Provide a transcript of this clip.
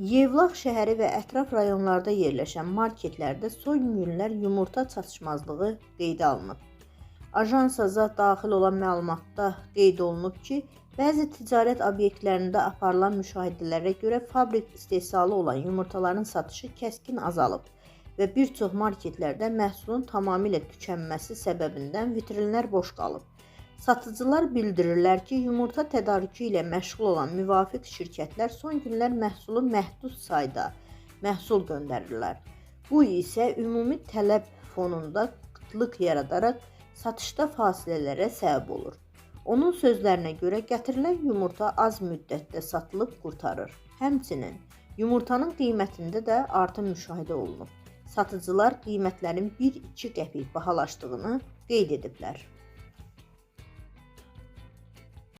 Yevlax şəhəri və ətraf rayonlarda yerləşən marketlərdə son günlər yumurta çatışmazlığı qeydə alınıb. Ajansa daxil olan məlumatda qeyd olunub ki, bəzi ticarət obyektlərində aparılan müşahidələrə görə fabrik istehsalı olan yumurtaların satışı kəskin azalıb və bir çox marketlərdə məhsulun tamamilə tükənməsi səbəbindən vitrinlər boş qalıb. Satıcılar bildirirlər ki, yumurta tədarükü ilə məşğul olan müvafiq şirkətlər son günlər məhsulu məhdud sayda məhsul göndərirlər. Bu isə ümumi tələb fonunda qıtlıq yaradaraq satışda fasilələrə səbəb olur. Onun sözlərinə görə gətirilən yumurta az müddətdə satılıb qurtarır. Həmçinin yumurtanın qiymətində də artım müşahidə olunub. Satıcılar qiymətlərin 1-2 qəpik bahalaşdığını qeyd ediblər.